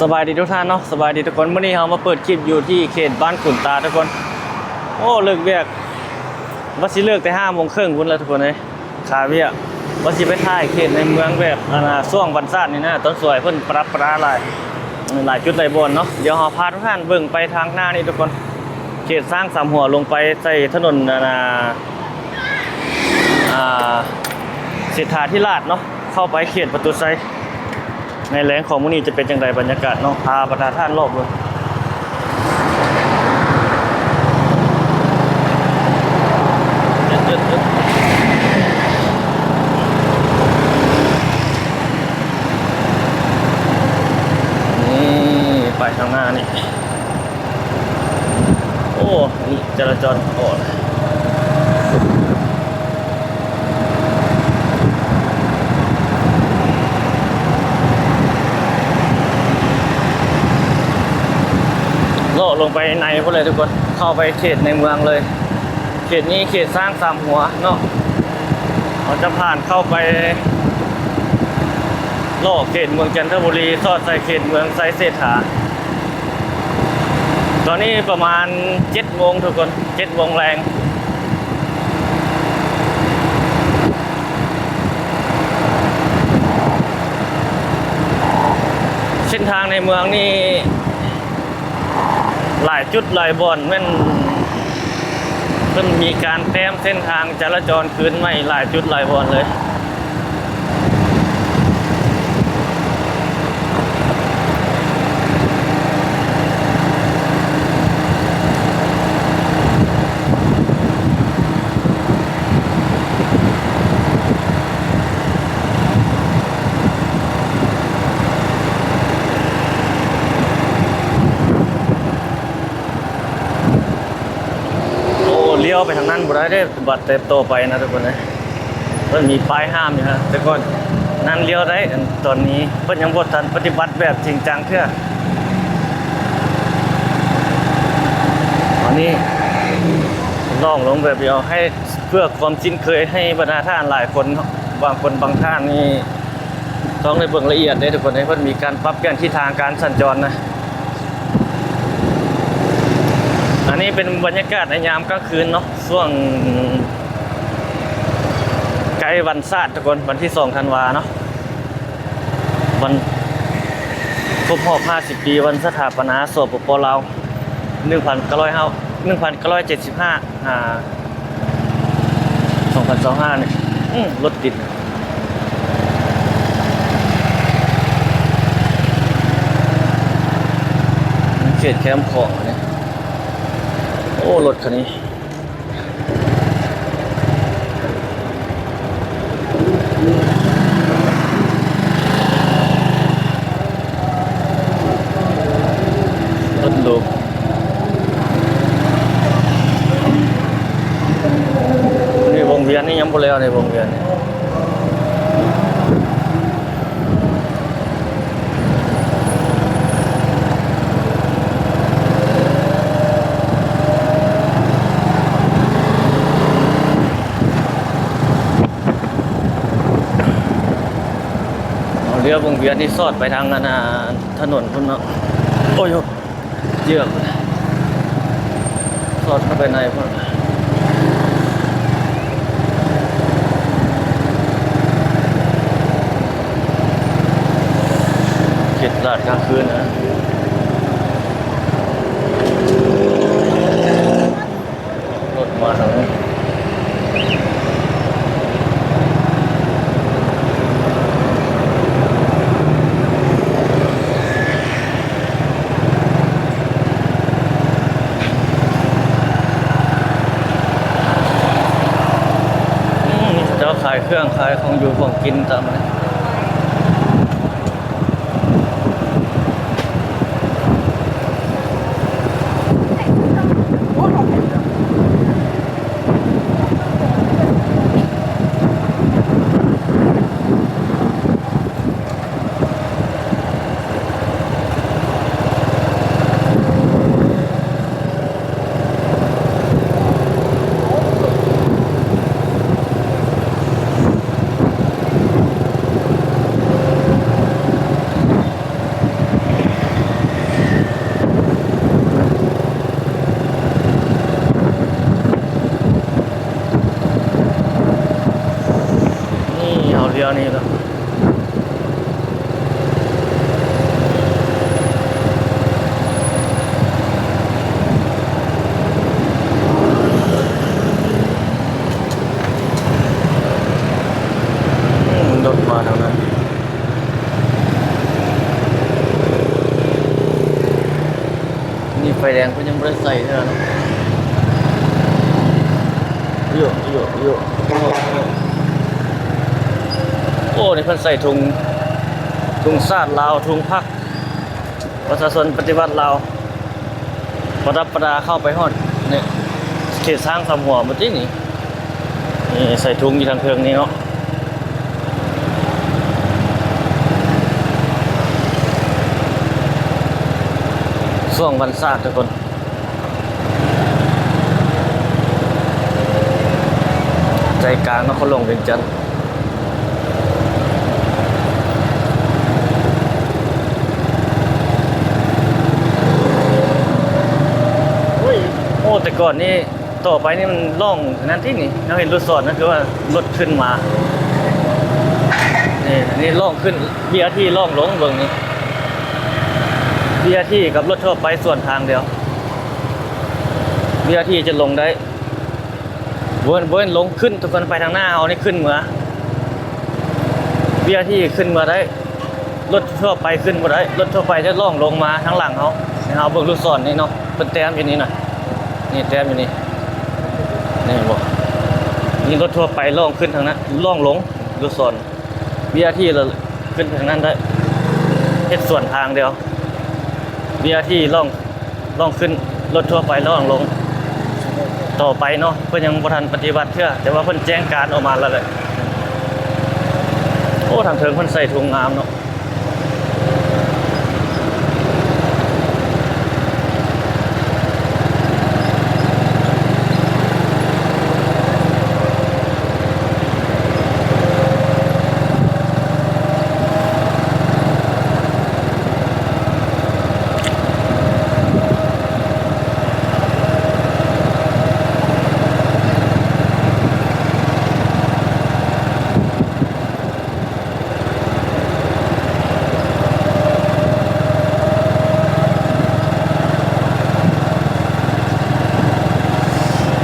ສະບາຍດີທຸກທ່ານເນາະ ສະບາຍດີທຸກຄົນ. ມື້ນີ້ເຮົາມາເປີດຄລິບຢູ່ທີ່ເຂດບ້ານຂຸນຕາທຸກຄົນ. ໂອ້ ເລີກວຽກ ວ່າຊິເລີກແຕ່ຫ້າໂມງເຄິ່ງພຸ້ນລະທຸກຄົນເອີຍ. ຄາວຽກ ວ່າຊິໄປຖ່າຍເຂດໃນເມືອງແບບ ອັນນ່າ ຊ່ວງວັນຊາດນີ້ນະ ຕອນສວຍເພິ່ນປະດັບປະດາຫຼາຍ ຫຼາຍຈຸດຫຼາຍບ່ອນເນາະ. ດຽວເຮົາພາທຸກທ່ານເບິ່ງໄປທາງໜ້ານີ້ທຸກຄົນ. ເຂດຊ້າງສາມຫົວລົງໄປໃສ່ຖະໜົນ ອັນນ່າ ອ່າ ເສດຖາທິລາດເນາະ ເຂົ້າໄປເຂດປະຕູໄຊ. ໃນແລງຂອງມື້ນີ້ຈະເປັນຈັ່ງໃດບັນຍາກາດເນາະ ພາບັນດາທ່ານເລາະເບິ່ງ. ນີ້ ໄປທາງໜ້ານີ້. ໂອ້ ນີ້ຈະລາຈອນ ໂອ້ ເລາະລົງໄປໃນພຸ້ນເລີຍທຸກຄົນ ເຂົ້າໄປເຂດໃນເມືອງເລີຍ. ເຂດນີ້ເຂດຊ້າງສາມຫົວເນາະ ເຮົາຈະຜ່ານເຂົ້າໄປເລາະເຂດເມືອງຈັນທະບູລີ ສອດໃສ່ເຂດເມືອງໄຊເສດຖາ. ຕອນນີ້ປະມານເຈັດໂມງທຸກຄົນ ເຈັດໂມງແລງ. ເສັ້ນທາງໃນເມືອງນີ້ ຫຼາຍຈຸດຫຼາຍບ່ອນແມ່ນເພິ່ນມີການແຕ້ມເສັ້ນທາງຈະລາຈອນຄືນໃໝ່ຫຼາຍຈຸດຫຼາຍບ່ອນເລີຍ. ໂອ້ ລ້ຽວໄປທາງນັ້ນບໍ່ໄດ້ເດ້ ບັດແຕ່ຕໍ່ໄປນະທຸກຄົນເອີຍ ມັນມີປ້າຍຫ້າມຢູ່ນະ ແຕ່ກ່ອນນັ້ນລ້ຽວໄດ້. ອັນຕອນນີ້ເພິ່ນຍັງບໍ່ທັນປະຕິບັດແບບຈິງຈັງເທື່ອ. ອັນນີ້ລອງລົງແບບດຽວໃຫ້ ເພື່ອຄວາມຊິນເຄີຍໃຫ້ບັນດາທ່ານຫຼາຍຄົນເນາະ ບາງຄົນບາງທ່ານນີ້ຕ້ອງໄດ້ເບິ່ງລະອຽດເດ້ທຸກຄົນເອີຍ ເພິ່ນມີການປັບປ່ຽນທິດທາງການສັນຈອນນະ. ອັນນີ້ເປັນບັນຍາກາດໃນຍາມກາງຄືນເນາະ ຊ່ວງໃກ້ວັນຊາດທຸກຄົນ ວັນທີສອງທັນວາເນາະ ວັນຄົບຮອບຫ້າສິບປີວັນສະຖາປະນາ ສປປ ລາວ ໜຶ່ງພັນເກົ້າຮ້ອຍຫ້າ ໜຶ່ງພັນເກົ້າຮ້ອຍເຈັດສິບຫ້າ ອ່າ ສອງພັນຊາວຫ້ານີ້ ອືມ ລົດຕິດ ເຂດແຄມຂອງນີ້. ໂອ້ ລົດຄັນນີ້ ລົດຫຼູ ນີ້ວົງວຽນນີ້ຍັງບໍ່ແລ້ວ ໃນວົງວຽນ. ເອົາ ລ້ຽວວົງວຽນນີ້ສອດໄປທາງ ອັນນ່າ ຖະໜົນພຸ້ນເນາະ. ໂອ້ຍ ເຍືອກ ສອດເຂົ້າໄປໃນພຸ້ນ ເຂດຕະຫຼາດກາງຄືນນະ. ລົດມາທາງນີ້ ອືມ ເຂົາເຈົ້າຂາຍເຄື່ອງຂາຍຂອງຢູ່ຂອງກິນຕາມນີ້. ໂອ້ ໄຟແດງເພິ່ນຍັງບໍ່ໄດ້ໃສ່ເທື່ອເນາະ. ໂຢ ໂຢ ໂຢ ໂອ້ ນີ້ເພິ່ນໃສ່ທຸງ ທຸງຊາດລາວ ທຸງພັກປະຊາຊົນປະຕິວັດລາວ ປະດັບປະດາເຂົ້າໄປຮອດນີ້ ເຂດຊ້າງສາມຫົວໝົດຕິນີ້. ນີ້ໃສ່ທຸງຢູ່ທາງເທິງນີ້ເນາະ ຊ່ວງວັນຊາດທຸກຄົນ ໃຈກາງນະຄອນຫຼວງວຽງຈັນ. ໂອ້ ແຕ່ກ່ອນນີ້ ຕໍ່ໄປນີ້ມັນລ່ອງອັນນັ້ນຕິນີ້ ເຮົາເຫັນລູກສອນນັ້ນ ຄືວ່າລົດຂຶ້ນມາ ນີ້ ອັນນີ້ລ່ອງຂຶ້ນ ບີອາທີລ່ອງລົງ ເບິ່ງນີ້ ບີອາທີກັບລົດທົ່ວໄປສວນທາງດຽວ ບີອາທີຈະລົງໄດ້ ບໍ່ແມ່ນ ບໍ່ແມ່ນລົງ ຂຶ້ນ ທຸກຄົນ ໄປທາງໜ້າເຮົານີ້ຂຶ້ນເມືອ ບີອາທີຂຶ້ນເມືອໄດ້ ລົດທົ່ວໄປຂຶ້ນບໍ່ໄດ້ ລົດທົ່ວໄປຈະລ່ອງລົງມາທາງຫຼັງເຮົາ ໃຫ້ເຮົາເບິ່ງລູກສອນນີ້ເນາະ ເພິ່ນແຕ້ມຢູ່ນີ້ນະ ນີ້ແຕ້ມຢູ່ນີ້ ນີ້ເຫັນບໍ່ ນີ້ລົດທົ່ວໄປລ່ອງຂຶ້ນທາງນັ້ນ ລ່ອງລົງ ລູກສອນ ບີອາທີລະຂຶ້ນໄປທາງນັ້ນໄດ້ ເຮັດສວນທາງດຽວ ບີອາທີລ່ອງ ລ່ອງຂຶ້ນ ລົດທົ່ວໄປລ່ອງລົງ ຕໍ່ໄປເນາະ ເພິ່ນຍັງບໍ່ທັນປະຕິບັດເທື່ອ ແຕ່ວ່າເພິ່ນແຈ້ງການອອກມາແລ້ວແຫຼະ. ໂອ້ ທາງເທິງເພິ່ນໃສ່ທຸງງາມເນາະ.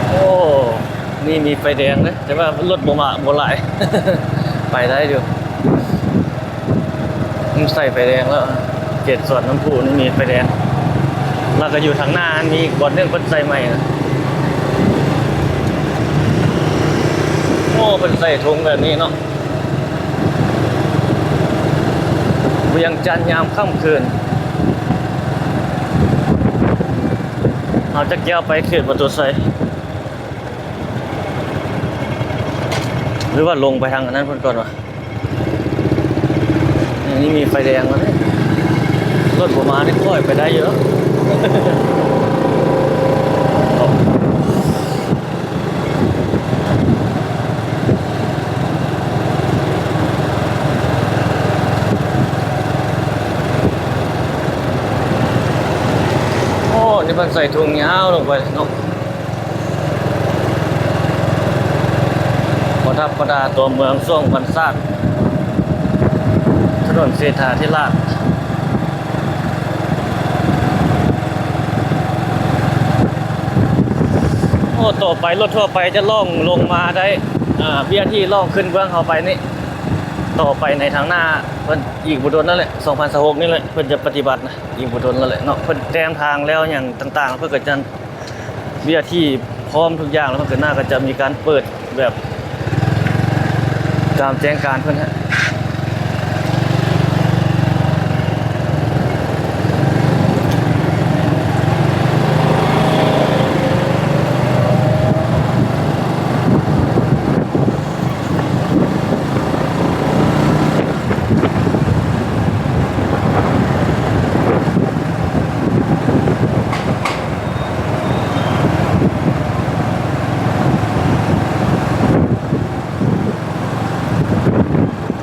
ໂອ້ ນີ້ມີໄຟແດງເດ້ ແຕ່ວ່າລົດບໍ່ມາ ບໍ່ຫຼາຍ ໄປໄດ້ຢູ່. ມັນໃສ່ໄຟແດງແລ້ວ ເຂດສວນນ້ຳພຸນີ້ມີໄຟແດງ ແລ້ວກໍຢູ່ທາງໜ້າຫັ້ນມີອີກບ່ອນໜຶ່ງເພິ່ນໃສ່ໃໝ່ນະ. ໂອ້ ເພິ່ນໃສ່ທຸງແບບນີ້ເນາະ ວຽງຈັນຍາມຄ່ຳຄືນ ເຮົາຈັກຈະໄປເຂດປະຕູໄຊ ຫຼືວ່າລົງໄປທາງອັນນັ້ນເພິ່ນກ່ອນວະ? ນີ້ມີໄຟແດງແລ້ວເດ້ ລົດບໍ່ມານີ້ຄ່ອຍໄປໄດ້ຢູ່ດອກ. ໂອ້ ນີ້ເພິ່ນໃສ່ຖົງຍາວລົງໄປເນາະ. ປະດັບປະດາຕົວເມືອງຊ່ວງວັນຊາດ ຖະໜົນເສດຖາທິລາດ. ໂອ້ ຕໍ່ໄປລົດທົ່ວໄປຈະລ່ອງລົງມາໄດ້ ອ່າ ເວຍທີ່ລ່ອງຂຶ້ນເບື້ອງເຮົາໄປນີ້ ຕໍ່ໄປໃນທາງໜ້າເພິ່ນ ອີກບໍ່ດົນນັ້ນແຫຼະ ສອງພັນຊາວຫົກນີ້ແຫຼະ ເພິ່ນຈະປະຕິບັດນະ ອີກບໍ່ດົນນັ້ນແຫຼະເນາະ ເພິ່ນແຕ້ມທາງແລ້ວຫຍັງຕ່າງໆ ເພິ່ນກໍຈະ ເວຍທີ່ພ້ອມທຸກຢ່າງແລ້ວ ເພິ່ນກໍໜ້າກໍຈະມີການເປີດແບບຕາມແຈ້ງການເພິ່ນຫັ້ນ. ໂ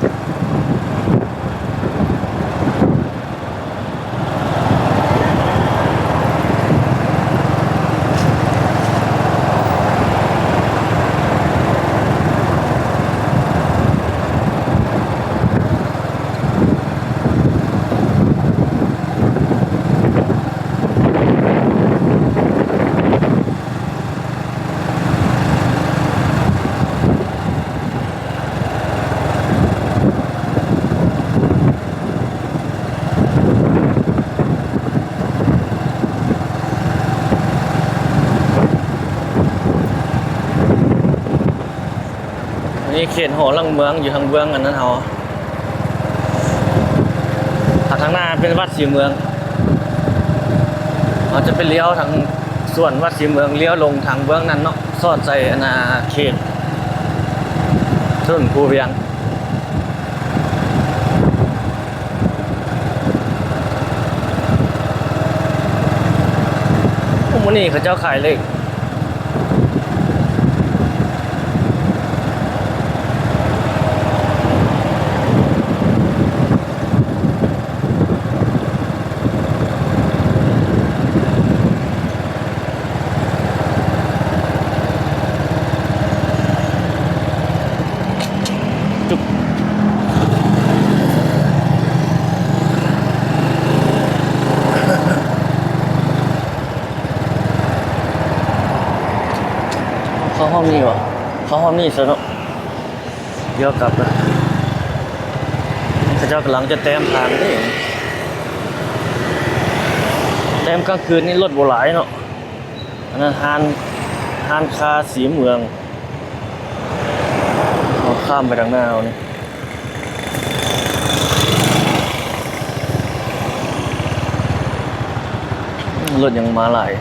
ນີ້ເຂດຫໍຫຼັງເມືອງຢູ່ທາງເບື້ອງອັນນັ້ນເຮົາ. ຫາກທາງໜ້າເປັນວັດສີເມືອງ. ເຮົາຈະໄປລ້ຽວທາງສວນວັດສີເມືອງ, ລ້ຽວລົງທາງເບື້ອງນັ້ນເນາະ, ສອດໃສ່ອັນນາເຂດຖະໜົນຄູວຽງ. ໂອ້ ມື້ນີ້ເຂົາເຈົ້າຂາຍເລກ. ຈຸບ ເຂົ້າຮ່ອມນີ້ຫວາ? ເຂົ້າຮ່ອມນີ້ຊະເນາະ. ດຽວກັບນະ ເຂົາເຈົ້າກຳລັງຈະແຕ້ມທາງເດ້. ແຕ້ມກາງຄືນນີ້ລົດບໍ່ຫຼາຍເນາະ. ອັນນັ້ນຮ້ານ ຮ້ານຄ້າສີເມືອງ. ເຮົາຂ້າມໄປທາງໜ້າເຮົານີ້ ລົດຍັງມາຫຼາຍ.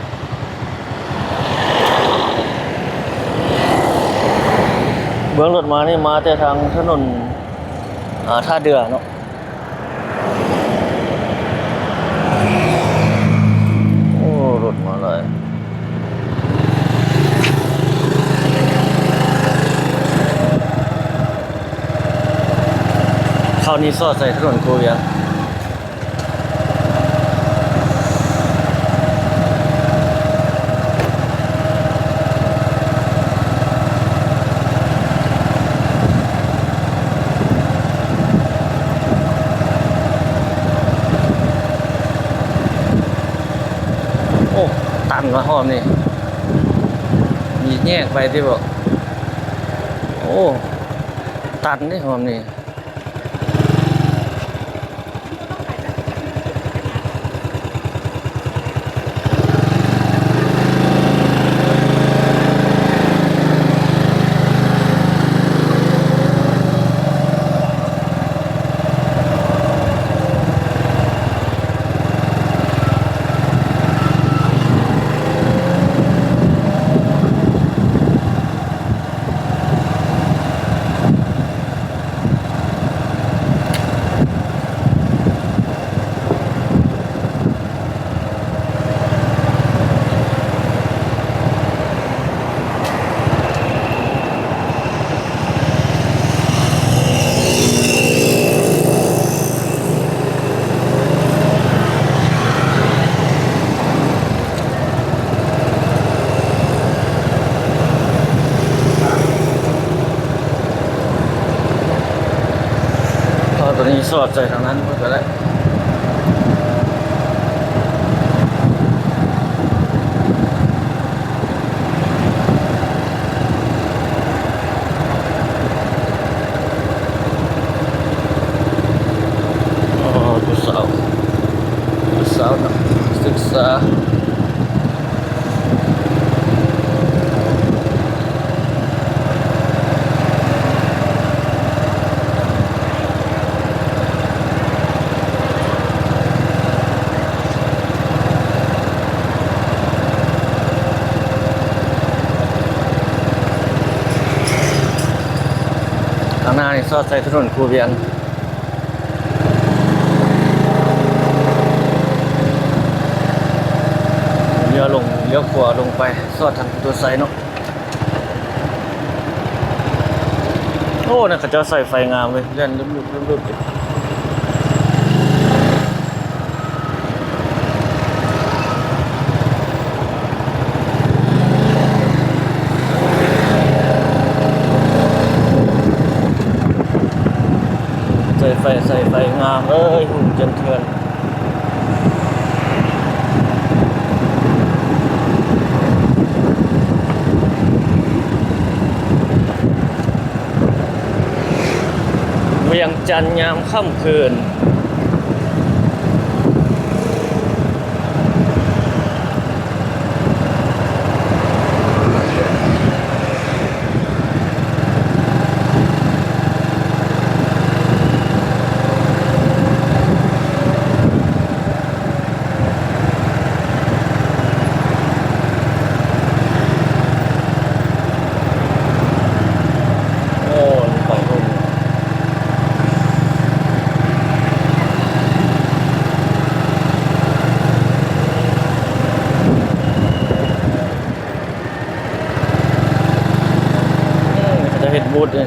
ເບິ່ງລົດມານີ້ ມາແຕ່ທາງຖະໜົນ ອາ ທ່າເດື່ອເນາະ. ໂອ້ ລົດມາຫຼາຍ. ເຂົ້ານີ້ສອດໃສ່ຖະໜົນຄູວຽງ. ໂອ້ ຕັນວະຮອບນີ້ ມີແຍກໄປຕິບໍ? ໂອ້ ຕັນເດ້ຮອບນີ້. ເອົາຕົວນີ້ສອດໃສ່ທາງນັ້ນເບິ່ງກໍໄດ້. ອໍ ຜູ້ສາວ ຜູ້ສາວນັກສຶກສາ. ທາງໜ້ານີ້ສອດໃສ່ຖະໜົນຄູວຽງ. ລ້ຽວລົງ ລ້ຽວຂວາລົງໄປ ສອດທາງປະຕູໄຊເນາະ. ໂອ້ ນັ້ນເຂົາເຈົ້າໃສ່ໄຟງາມເວີຍ ແລ່ນລຶບໆໆໆ. ໃສ່ໄຟ ໃສ່ໄຟງາມເອີຍ ຫຸ່ນຈັນເທືອນ. ວຽງຈັນຍາມຄ່ຳຄືນ. ເຮັດບູດນີ້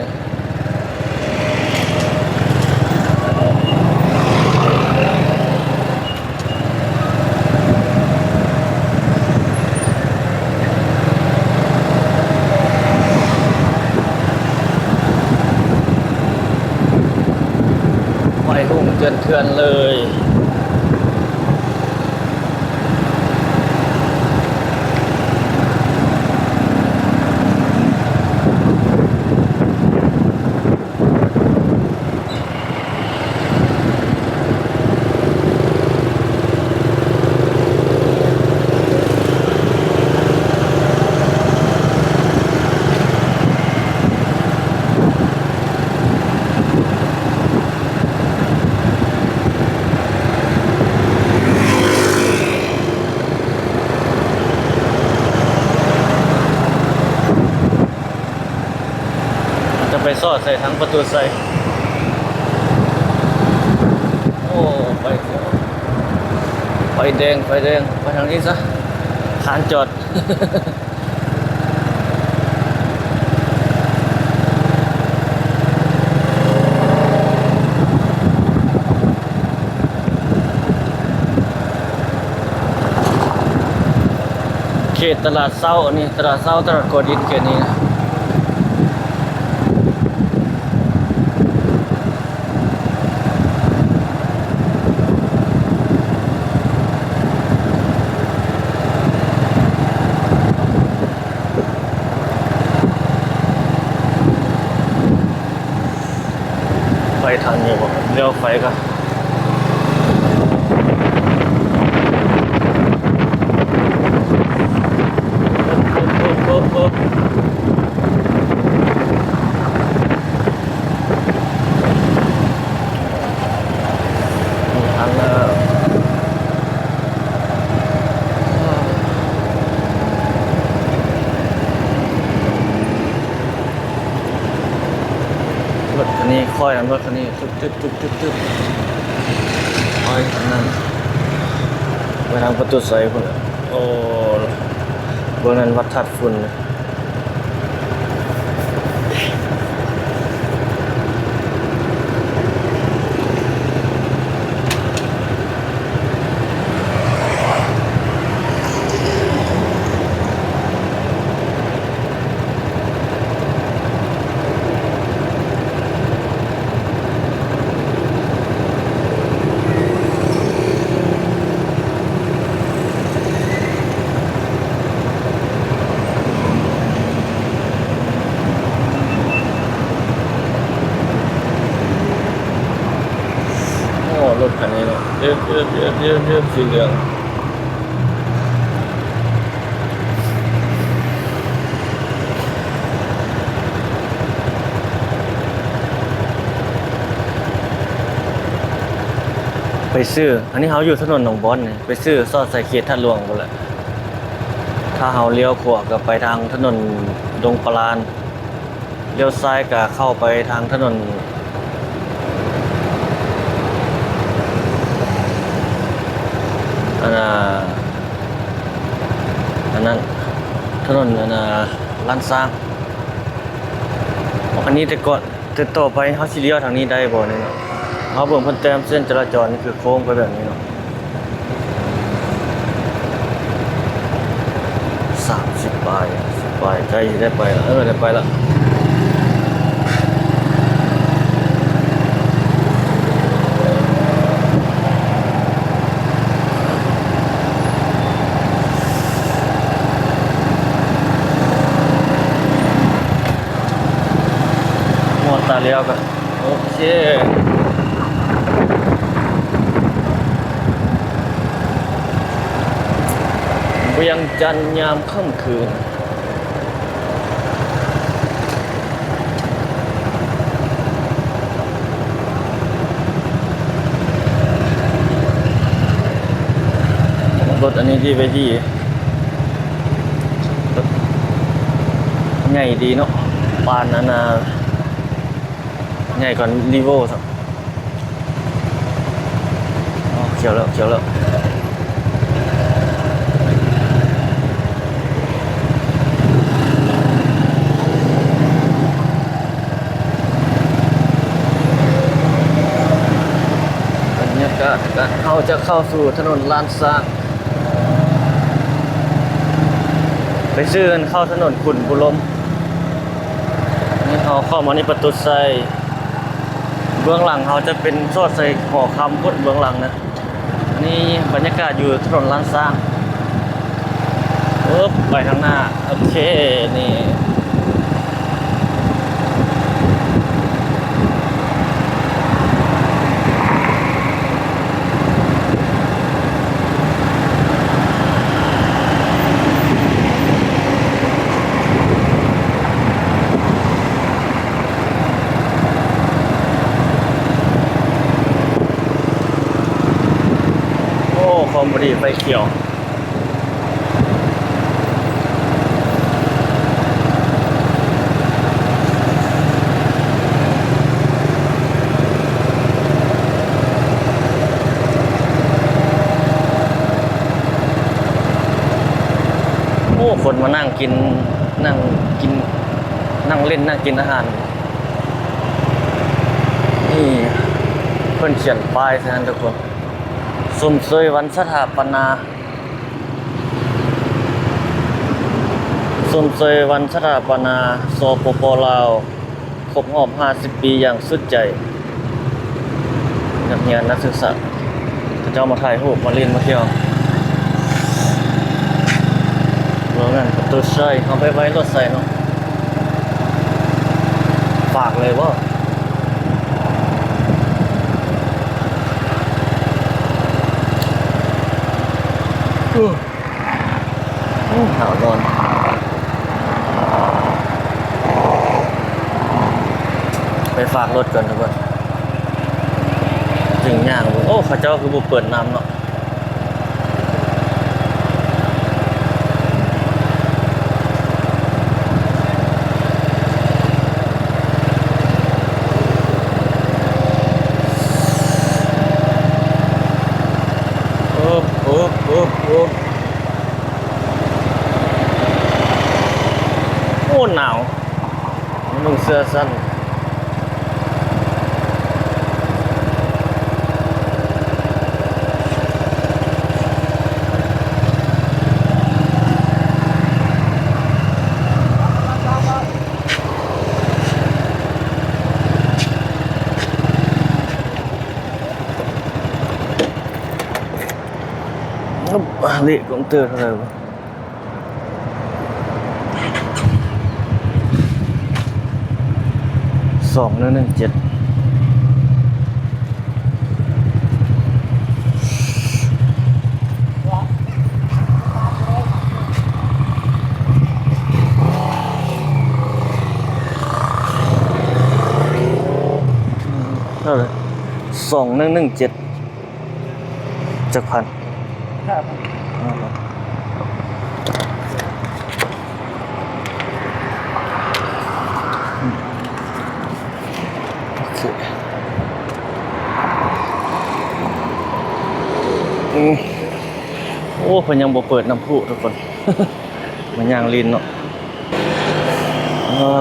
ໄຟຮຸ່ງເຈື່ອນເຖື່ອນເລີຍ. ຈະໄປຊອດໃສ່ທາງປະຕູໄຊ. ໂອ້ ໄຟ ໄຟແດງ ໄຟແດງ ໄປທາງນີ້ຊະ ຄານຈອດ. ເຂດຕະຫຼາດເຊົ້າ ອັນນີ້ຕະຫຼາດເຊົ້າ ຕະຫຼາດກົວດິນ ເຂດນີ້ນະ. ໄຟທັນຢູ່ບໍ່? ລ້ຽວໄຟກ່ອນ. ລົດຄັນນີ້ຄ່ອຍນຳ ລົດຄັນນີ້ ຕຶບໆໆໆ ໂອ້ຍ ອັນນັ້ນ ໄປທາງປະຕູໄຊພຸ້ນ. ໂອ້ ເບິ່ງນັ້ນ ວັດທາດຝຸ່ນ. ໂອ້ ລົດຄັນນີ້ເນາະ ເອີບໆໆໆ ສີເຫຼືອງ. ໄປຊື່ ອັນນີ້ເຮົາຢູ່ຖະໜົນໜອງບອນນີ້ ໄປຊື່ຊອດໃສ່ເຂດທາດຫຼວງພຸ້ນແຫຼະ. ຖ້າເຮົາລ້ຽວຂວາກໍໄປທາງຖະໜົນດົງປະລານ. ລ້ຽວຊ້າຍກະເຂົ້າໄປທາງຖະໜົນ ອັນນ່າ ອັນນັ້ນ ຖະໜົນ ອັນນ່າ ລ້ານຊ້າງ. ອັນນີ້ແຕ່ກ່ອນ ແຕ່ຕໍ່ໄປເຮົາຊິລ້ຽວທາງນີ້ໄດ້ບໍ່ນີ້ເນາະ? ເຮົາເບິ່ງເພິ່ນແຕ້ມເສັ້ນຈະລາຈອນ ຄືໂຄ້ງໄປແບບນີ້ເນາະ. ສາມສິບປາຍ ສິບປາຍ ໃກ້ຊິໄດ້ໄປລະ ເອີ ໄດ້ໄປລະ. ໝົດຕາແລ້ວກໍ ໂອເຄ ວຽງຈັນຍາມຄ່ຳຄືນ. ລົດອັນນີ້ດີໄວ້ດີ ໃຫຍ່ດີເນາະ ປານອັນນ່າ ໃຫຍ່ກວ່າຣີໂວຊ້ຳ. ອໍ ຂຽວແລ້ວ ຂຽວແລ້ວ. ເຮົາຈະເຂົ້າສູ່ຖະໜົນລ້ານຊ້າງ ໄປຊື່ເຂົ້າຖະໜົນຂຸນບູລົມ. ນີ້ເຮົາເຂົ້າມາໃນປະຕູໄຊ, ເບື້ອງຫຼັງເຮົາຈະເປັນສອດໃສ່ຫໍຄຳພຸ້ນເບື້ອງຫຼັງນະ. ນີ້ບັນຍາກາດຢູ່ຖະໜົນລ້ານຊ້າງ. ເອີບ ໄປທາງໜ້າ. ໂອເຄ ນີ້ ໂອ້ ຄອມພໍດີໄຟຂຽວ. ໂອ້ ຄົນມານັ່ງກິນ ນັ່ງກິນ ນັ່ງຫຼິ້ນ ນັ່ງກິນອາຫານ. ນີ້ເພິ່ນຂຽນປ້າຍໃສ່ຫັ້ນທຸກຄົນ, ຊົມເຊີຍວັນສະຖາປະນາ ຊົມເຊີຍວັນສະຖາປະນາ ສປປ ລາວ ຄົບຮອບຫ້າສິບປີຢ່າງສຸດໃຈ. ນັກຮຽນນັກສຶກສາ ເຂົາເຈົ້າມາຖ່າຍຮູບ ມາຫຼິ້ນ ມາທ່ຽວ. ເວົ້າແມ່ນປະຕູໄຊ ເຮົາໄປໄວ້ລົດໃສເນາະ? ຝາກເລີຍບໍ່? ອື ໂອ້ ໜາວຮ້ອນ. ໄປຝາກລົດກ່ອນທຸກຄົນ ຈຶ່ງຍ່າງເບິ່ງ. ໂອ້ ເຂົາເຈົ້າຄືບໍ່ເປີດນ້ຳເນາະ? ໂອ້ ໂອ້ ໂອ້ ໂອ້ ໂອ້ ໜາວ. ນຸ່ງເສື້ອສັ້ນ. ເລກຂອງເຕີເທົ່າໃດວະ? ສອງໜຶ່ງໜຶ່ງເຈັດ ເທົ່າໃດ? ສອງໜຶ່ງໜຶ່ງເຈັດ. ຈັກພັນ? ຫ້າພັນ. ໂອເຄ ອືມ ໂອ້ ເພິ່ນຍັງບໍ່ເປີດນ້ຳພຸທຸກຄົນ. ມາຍ່າງຫຼິ້ນເນາະ. ເອີ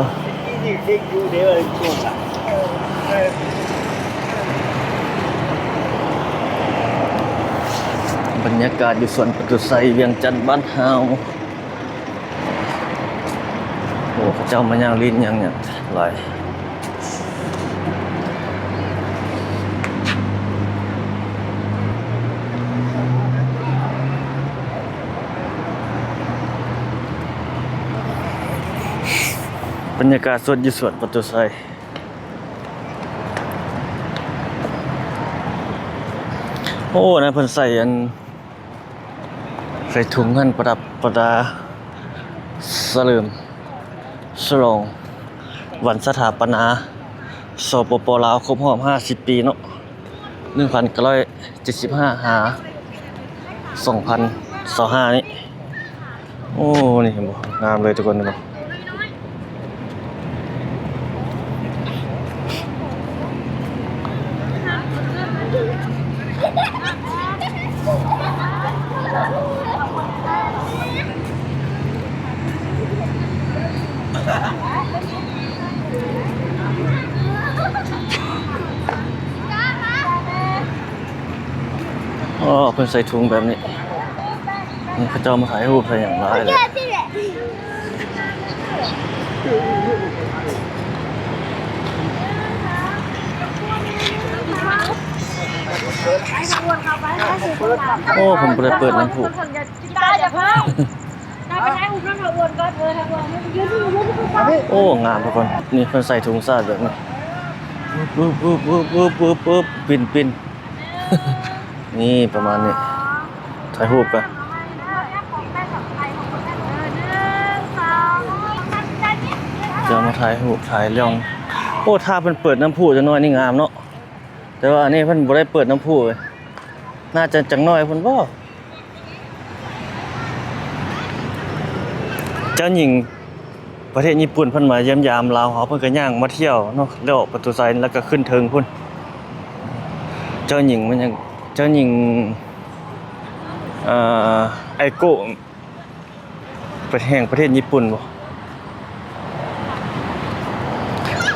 ບັນຍາກາດຢູ່ສວນປະຕູໄຊ ວຽງຈັນບ້ານເຮົາ. ໂອ້ ເຂົາເຈົ້າມາຍ່າງຫຼິ້ນຍ່າງຫຍັງຫຼາຍ. ບັນຍາກາດສົດຢູ່ສວນປະຕູໄຊ. ໂອ້ ນັ້ນເພິ່ນໃສ່ອັນ ໃສ່ຖົງຫັ້ນປະດັບປະດາ ສະເຫຼີມສະຫຼອງວັນສະຖາປະນາ ສປປ ລາວ ຄົບຮອບຫ້າສິບປີເນາະ ໜຶ່ງພັນເກົ້າຮ້ອຍເຈັດສິບຫ້າ ຫາ ສອງພັນຊາວຫ້ານີ້. ໂອ້ ນີ້ເຫັນບໍ່? ງາມເລີຍທຸກຄົນ ເຫັນບໍ່? ການມາ. ອໍ ເພິ່ນໃສ່ຖົງແບບນີ້ ນີ້ເຂົາເຈົ້າມາຖ່າຍຮູບຖ່າຍຫຍັງຫຼາຍເລີຍ. ໂອ້ ເພິ່ນບໍ່ໄດ້ເປີດນ້ຳພຸ. ໂອ້ ງາມທຸກຄົນ. ນີ້ເພິ່ນໃສ່ຖົງຊາດແບບນີ້ ປຶບ ປຶບ ປິນໆ ນີ້ປະມານນີ້. ຖ່າຍຮູບກ່ອນ ຈະມາຖ່າຍຮູບຖ່າຍລຽງ. ໂອ້ ຖ້າເພິ່ນເປີດນ້ຳພຸຈັກໜ້ອຍນີ້ງາມເນາະ. ແຕ່ວ່າອັນນີ້ເພິ່ນບໍ່ໄດ້ເປີດນ້ຳພຸເລີຍ ໜ້າຈະຈັກໜ້ອຍພຸ້ນບໍ. ເຈົ້າຍິງປະເທດຍີ່ປຸ່ນເພິ່ນມາຢ້ຽມຢາມລາວເຮົາ ເພິ່ນກໍຍ່າງມາທ່ຽວເນາະ ແລ້ວປະຕູໄຊ ແລ້ວກໍຂຶ້ນເທິງພຸ້ນ. ເຈົ້າຍິງມັນຍັງ ເຈົ້າຍິງ ເອີ ໄອໂກະ ປະເທດ ແຫ່ງປະເທດຍີ່ປຸ່ນບໍ?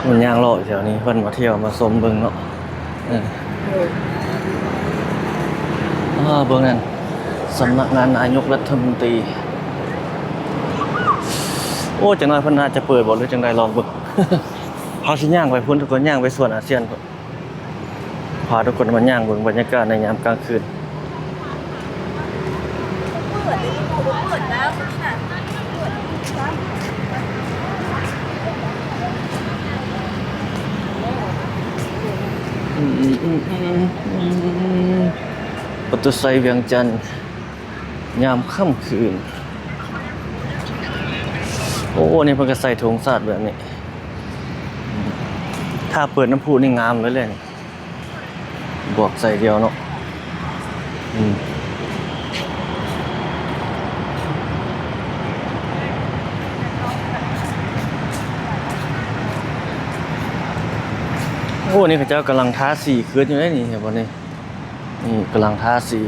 ມັນຍ່າງເລາະຢູ່ແຖວນີ້ ເພິ່ນມາທ່ຽວມາຊົມເບິ່ງເນາະ. ເອີ ອ່າ ເບິ່ງນັ້ນ ສຳນັກງານນາຍົກລັດຖະມົນຕີ. ໂອ້ ຈັກໜ້ອຍເພິ່ນອາດຈະເປີດບໍ ຫຼືຈັ່ງໃດ ລອງເບິ່ງ. ເຮົາຊິຍ່າງໄປພຸ້ນ ທຸກຄົນ ຍ່າງໄປສວນອາຊຽນພຸ້ນ. ພາທຸກຄົນມາຍ່າງເບິ່ງບັນຍາກາດໃນຍາມກາງຄືນ. ປະຕູໄຊວຽງຈັນ ຍາມຄ່ຳຄືນ. ໂອ້ ນີ້ເພິ່ນກໍໃສ່ຖົງຊາດແບບນີ້ ຖ້າເປີດນ້ຳພຸນີ້ງາມເລີຍແຫຼະນີ້. ບວກໃສ່ດຽວເນາະ. ອືມ ໂອ້ ນີ້ເຂົາເຈົ້າກຳລັງທາສີຄືນຢູ່ເດ້ນີ້ ເຫັນບໍ່ນີ້? ນີ້ກຳລັງທາສີ.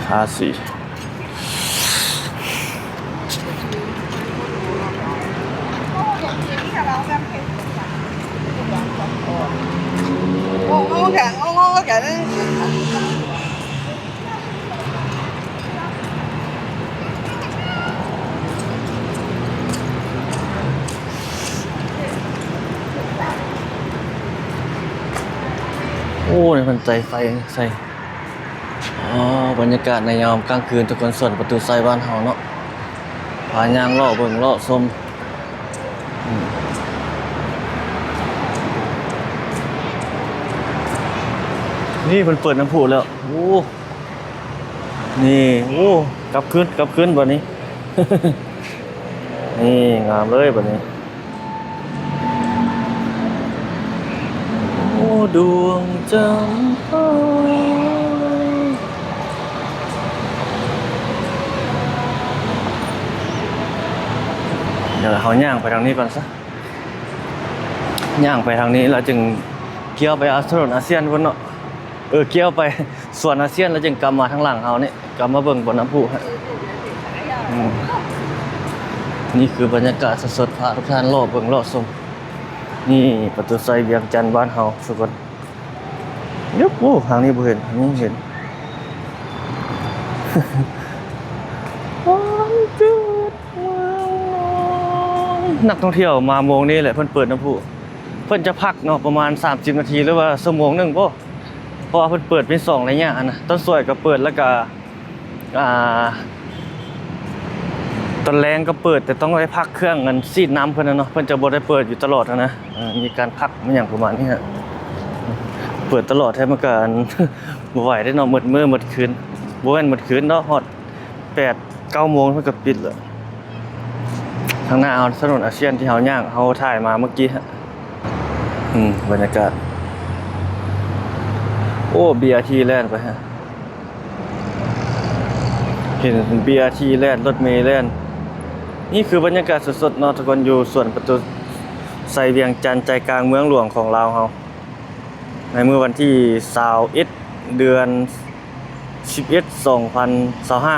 ທາສີ. ໂອ້ ນີ້ເພິ່ນໃຈໄຟໃສ່. ອໍ ບັນຍາກາດໃນຍາມກາງຄືນ ທຸກຄົນ ສວນປະຕູໄຊບ້ານເຮົາເນາະ. ພາຍ່າງເລາະເບິ່ງເລາະຊົມ. ອືມ ນີ້ເພິ່ນເປີດນ້ຳພຸແລ້ວ. ໂອ້ ນີ້ ໂອ້ ກັບຄືນ ກັບຄືນບັດນີ້. ນີ້ງາມເລີຍບັດນີ້. ໂອ້ ດວງຈຳປາ. ດຽວເຮົາຍ່າງໄປທາງນີ້ກ່ອນຊະ. ຍ່າງໄປທາງນີ້ ແລ້ວຈຶ່ງກ້ຽວໄປອາ ຖະໜົນອາຊຽນພຸ້ນເນາະ. ເອີ ກ້ຽວໄປສວນອາຊຽນ ແລ້ວຈຶ່ງກັບມາທາງຫຼັງເຮົານີ້ ກັບມາເບິ່ງບ່ອນນ້ຳພຸ. ອືມ ນີ້ຄືບັນຍາກາດສົດໆ ພາທຸກທ່ານເລາະເບິ່ງເລາະຊົມ. ນີ້ປະຕູໄຊວຽງຈັນບ້ານເຮົາທຸກຄົນ. ໂອ້ ທາງນີ້ບໍ່ເຫັນ ທາງນີ້ເຫັນ. ນັກທ່ອງທ່ຽວມາໂມງນີ້ແຫຼະ ເພິ່ນເປີດນ້ຳພຸ. ເພິ່ນຈະພັກເນາະ ປະມານສາມສິບນາທີ ຫຼືວ່າຊົ່ວໂມງໜຶ່ງບໍ ເພາະວ່າເພິ່ນເປີດເປັນສອງໄລຍະຫັ້ນນະ. ຕອນສວຍກໍເປີດ ແລ້ວກໍ ອ່າ ຕອນແລງກໍເປີດ ແຕ່ຕ້ອງໄດ້ພັກເຄື່ອງອັນສີດນ້ຳເພິ່ນນະເນາະ. ເພິ່ນຈະບໍ່ໄດ້ເປີດຢູ່ຕະຫຼອດຫັ້ນນະ. ເອີ ມີການພັກ ມີຫຍັງປະມານນີ້ຮະ. ເປີດຕະຫຼອດແທ້ມັນກໍ ອັນ ບໍ່ໄຫວເດ້ເນາະ ໝົດມື້ໝົດຄືນ. ບໍ່ແມ່ນໝົດຄືນເນາະ ຮອດ ແປດເກົ້າໂມງເພິ່ນກໍປິດແລ້ວ. ທາງໜ້າເຮົາຖະໜົນອາຊຽນທີ່ເຮົາຍ່າງ ເຮົາຖ່າຍມາເມື່ອກີ້. ອືມ ບັນຍາກາດ. ໂອ້ ບີອາທີແລ່ນໄປຮະ. ເຫັນບີອາທີແລ່ນ ລົດເມແລ່ນ. ນີ້ຄືບັນຍາກາດສົດໆເນາະທຸກຄົນ ຢູ່ສວນປະຕູໄຊວຽງຈັນ ໃຈກາງເມືອງຫຼວງຂອງລາວເຮົາ. ໃນມື້ວັນທີຊາວເອັດ ເດືອນສິບເອັດ ສອງພັນຊາວຫ້າ.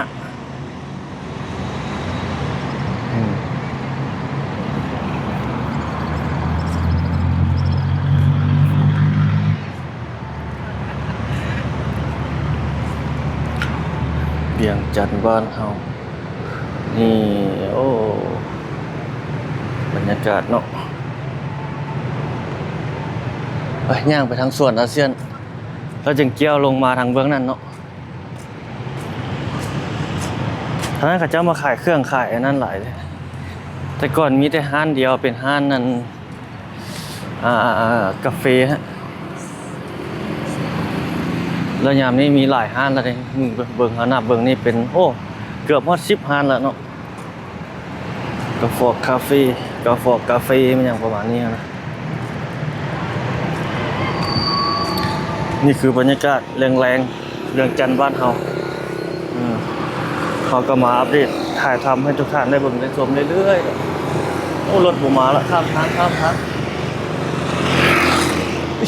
ຈັນບ້ານເຮົານີ້. ໂອ້ ບັນຍາກາດເນາະ. ໄປ ຍ່າງໄປທາງສວນອາຊຽນ ແລ້ວຈຶ່ງກ້ຽວລົງມາທາງເບື້ອງນັ້ນເນາະ. ທາງນັ້ນເຂົາເຈົ້າມາຂາຍເຄື່ອງຂາຍອັນນັ້ນຫຼາຍເດ້. ແຕ່ກ່ອນມີແຕ່ຮ້ານດຽວ ເປັນຮ້ານນັ້ນ ອ່າ ກາເຟ ແລ້ວຍາມນີ້ມີຫຼາຍຮ້ານແລ້ວເດ້. ເບິ່ງ ເຮົານັບເບິ່ງນີ້ເປັນ ໂອ້ ເກືອບຮອດສິບຮ້ານແລ້ວເນາະ. ກາຟອກກາເຟ ກາຟອກກາເຟ ແມ່ນຫຍັງປະມານນີ້ນະ. ນີ້ຄືບັນຍາກາດແລງໆ ວຽງຈັນບ້ານເຮົາ. ເຮົາກໍມາອັບເດດຖ່າຍທຳໃຫ້ທຸກທ່ານໄດ້ເບິ່ງໄດ້ຊົມເລື້ອຍໆ. ໂອ້ ລົດບໍ່ມາລະ ຂ້າມທາງ ຂ້າມທາງ.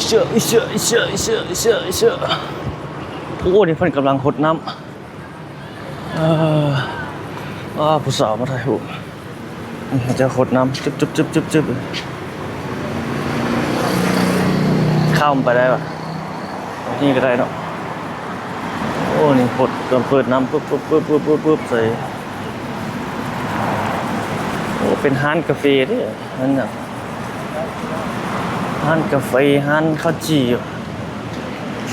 ເຊ ເຊ ເຊ ເຊ ເຊ ເຊ. ໂອ້ ນີ້ເພິ່ນກຳລັງຫົດນ້ຳ. ເອີ ອ້າ ຜູ້ສາວມາຖ່າຍຮູບ. ເຂົາເຈົ້າຫົດນ້ຳ ຈຶບໆ ຈຶບໆ ຈຶບ. ຂ້າມໄປໄດ້ປະ? ນີ້ກໍໄດ້ເນາະ. ໂອ້ ນີ້ຫົດ ເປີດນ້ຳ ປຶບໆ ປຶບໆ ປຶບໆ ປຶບໃສ່. ໂອ້ ເປັນຮ້ານກາເຟເດ້. ນັ້ນນະ ຮ້ານກາເຟ ຮ້ານເຂົ້າຈີ່.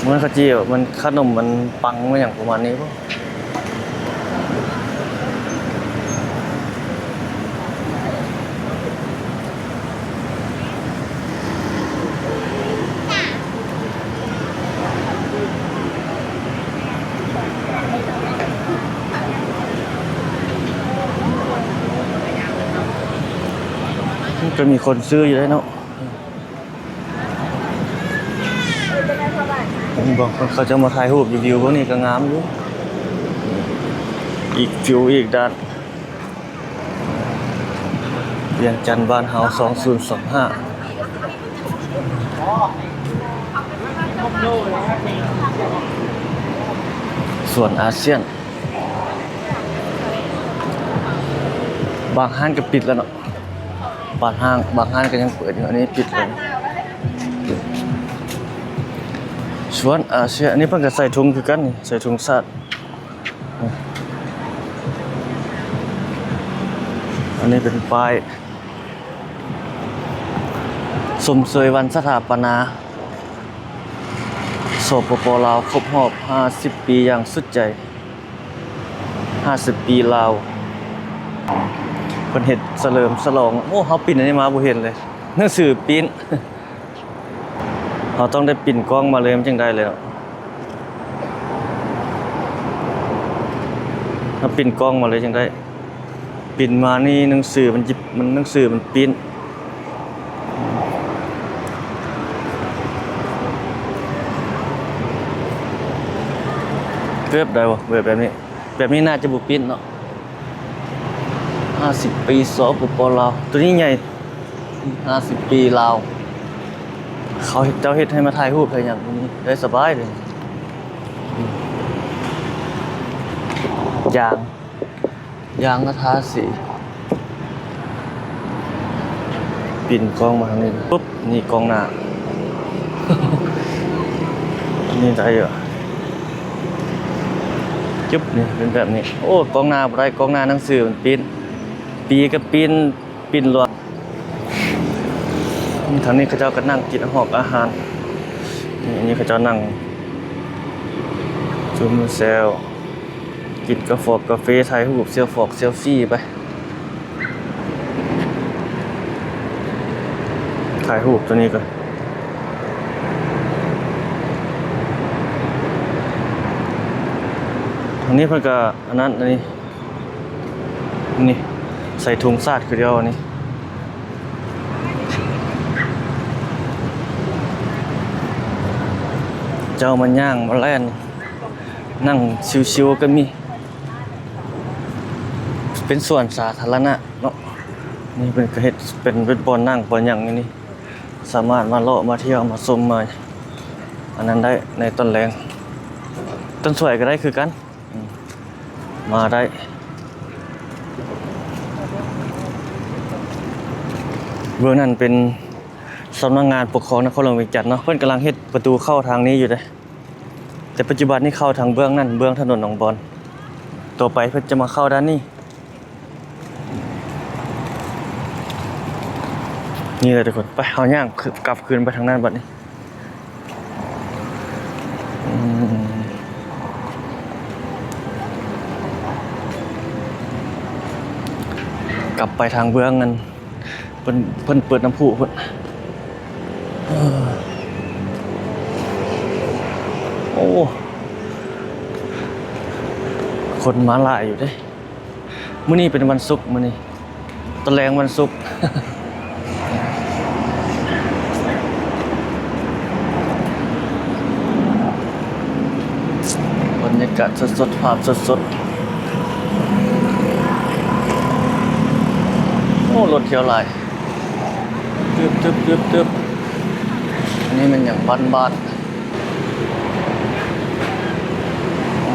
ມັນເຂົ້າຈີ່ ມັນຂະໜົມ ມັນປັງ ມັນຫຍັງປະມານນີ້ບໍ? ມັນກໍມີຄົນຊື້ຢູ່ເດ້ເນາະ. ເຫັນບໍ່ ເຂົາເຈົ້າມາຖ່າຍຮູບຢູ່ ວິວພວກນີ້ກໍງາມຢູ່. ອີກວິວອີກດ້ານ. ວຽງຈັນບ້ານເຮົາ ສອງພັນຊາວຫ້າ ສວນອາຊຽນ. ບາງຮ້ານກໍປິດແລ້ວເນາະ. ບາງຮ້ານ ບາງຮ້ານກໍຍັງເປີດຢູ່. ອັນນີ້ປິດແລ້ວ. ສວນອາຊຽນ ອັນນີ້ເພິ່ນກໍໃສ່ຖົງຄືກັນນີ້ ໃສ່ຖົງຊາດ. ອັນນີ້ເປັນປ້າຍຊົມເຊີຍວັນສະຖາປະນາ ສປປ ລາວ ຄົບຮອບຫ້າສິບປີຢ່າງສຸດໃຈ. ຫ້າສິບປີລາວ ເພິ່ນເຮັດສະເຫຼີມສະຫຼອງ. ໂອ້ ເຮົາປິ່ນອັນນີ້ມາບໍ່ເຫັນເລີຍ ໜັງສືປີ້ນ. ເຮົາຕ້ອງໄດ້ປິ່ນກ້ອງມາເລີຍ ມັນຈຶ່ງໄດ້ແລ້ວ. ເຮົາປິ່ນກ້ອງມາເລີຍຈຶ່ງໄດ້. ປິ່ນມານີ້ໜັງສືມັນຈິ ມັນ ໜັງສືມັນປີ້ນ. ເກີບໄດ້ບໍ່ ແບບ ແບບນີ້? ແບບນີ້ໜ້າຈະບໍ່ປິ່ນເນາະ. ຫ້າສິບປີ ສປປ ລາວ. ໂຕນີ້ໃຫຍ່. ຫ້າສິບປີລາວ. ເຂົາເຮັດ ເຈົ້າເຮັດໃຫ້ມາຖ່າຍຮູບໃຫ້ຫຍັງນີ້ໄດ້ສະບາຍເລີຍ. ຢາງ ຢາງມາທາສີ. ປິ່ນກ້ອງມາທາງນີ້ປຶບ ນີ້ກ້ອງໜ້າ. ອັນນີ້ໄດ້ຢູ່. ຈຶບ ນີ້ເປັນແບບນີ້. ໂອ້ ກ້ອງໜ້າບໍ່ໄດ້ ກ້ອງໜ້າໜັງສືມັນປີ້ນ. ປີກໍປີ້ນ ປິ່ນລວດ. ທາງນີ້ເຂົາເຈົ້າກໍນັ່ງກິນຮອກອາຫານ. ນີ້ ອັນນີ້ເຂົາເຈົ້ານັ່ງຈຸ່ມແຊວ ກິນກາຟອກກາເຟ ຖ່າຍຮູບ ເຊວຟອກເຊວຟີໄປ. ຖ່າຍຮູບໂຕນີ້ກ່ອນ. ທາງນີ້ເພິ່ນກໍອັນນັ້ນ ອັນນີ້ ນີ້ ໃສ່ຖົງຊາດຄືດຽວນີ້. ເຈົ້າມາຍ່າງມາແລ່ນ ນັ່ງຊິວໆກໍມີ. ເປັນສວນສາທາລະນະເນາະ. ນີ້ເພິ່ນກໍເຮັດເປັນ ເປັນບ່ອນນັ່ງບ່ອນຫຍັງຢູ່ນີ້. ສາມາດມາເລາະມາທ່ຽວມາຊົມມາອັນນັ້ນໄດ້ໃນຕອນແລງ. ຕອນສວຍກໍໄດ້ຄືກັນ. ອືມ ມາໄດ້. ເບື້ອງນັ້ນເປັນສຳນັກງານປົກຄອງນະຄອນຫຼວງວຽງຈັນເນາະ. ເພິ່ນກຳລັງເຮັດປະຕູເຂົ້າທາງນີ້ຢູ່ເດ້ ແຕ່ປັດຈຸບັນນີ້ເຂົ້າທາງເບື້ອງນັ້ນ ເບື້ອງຖະໜົນໜອງບອນ. ຕໍ່ໄປເພິ່ນຈະມາເຂົ້າດ້ານນີ້. ນີ້ແຫຼະທຸກຄົນ ໄປ ເຮົາຍ່າງກັບຄືນໄປທາງນັ້ນບັດນີ້. ອືມ ກັບໄປທາງເບື້ອງນັ້ນ ເພິ່ນ ເພິ່ນເປີດນ້ຳພຸພຸ້ນ. ເອີ ໂອ້ ຄົນມາຫຼາຍຢູ່ເດ້. ມື້ນີ້ເປັນວັນສຸກ ມື້ນີ້ຕອນແລງວັນສຸກ. ບັນຍາກາດສົດໆ ພາບສົດໆ. ໂອ້ ລົດທ່ຽວຫຼາຍ ຕຶບໆໆໆ. ອັນນີ້ແມ່ນຫຍັງ ບ້ານບາດ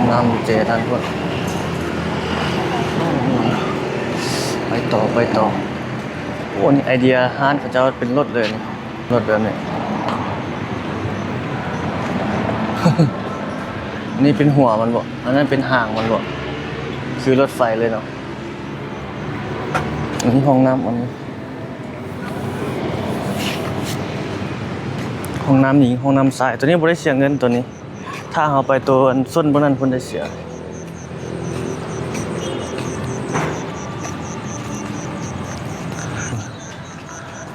ນ້ຳເຈນັ້ນພຸ້ນ. ໄປຕໍ່ ໄປຕໍ່. ໂອ້ ນີ້ໄອເດຍຮ້ານເຂົາເຈົ້າເປັນລົດເລີຍນີ້ ລົດແບບນີ້. ອັນນີ້ເປັນຫົວມັນບໍ? ອັນນັ້ນເປັນຫາງມັນບໍ? ຄືລົດໄຟເລີຍເນາະ. ອັນນີ້ຫ້ອງນ້ຳ ອັນນີ້ຫ້ອງນ້ຳຍິງ ຫ້ອງນ້ຳຊາຍ. ໂຕນີ້ບໍ່ໄດ້ເສຍເງິນ ໂຕນີ້. ຖ້າເຮົາໄປໂຕອັນໂຊນເບື້ອງນັ້ນພຸ້ນໄດ້ເສຍ.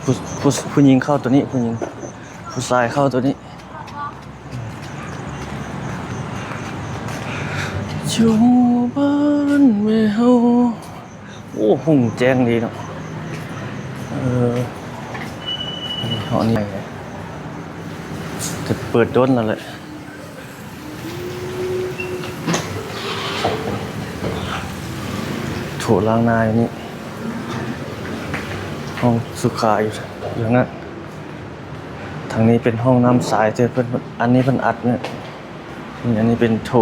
ຜູ້ ຜູ້ ຜູ້ຍິງເຂົ້າໂຕນີ້ ຜູ້ຍິງ ຜູ້ຊາຍເຂົ້າໂຕນີ້. ຢູ່ບ້ານແມ່ເຮົາ. ໂອ້ ຮຸ່ງແຈ້ງດີເນາະ. ເອີ ອັນນີ້ເຮົານີ້ ແຕ່ເປີດດົນແລ້ວແຫຼະ. ໂຖລ້າງໜ້າຢູ່ນີ້ ຫ້ອງສຸຂາຢູ່ ຢູ່ນັ້ນ. ທາງນີ້ເປັນຫ້ອງນ້ຳຊາຍ ແຕ່ເພິ່ນ ອັນນີ້ເພິ່ນອັດນີ້. ອັນນີ້ເປັນໂຖ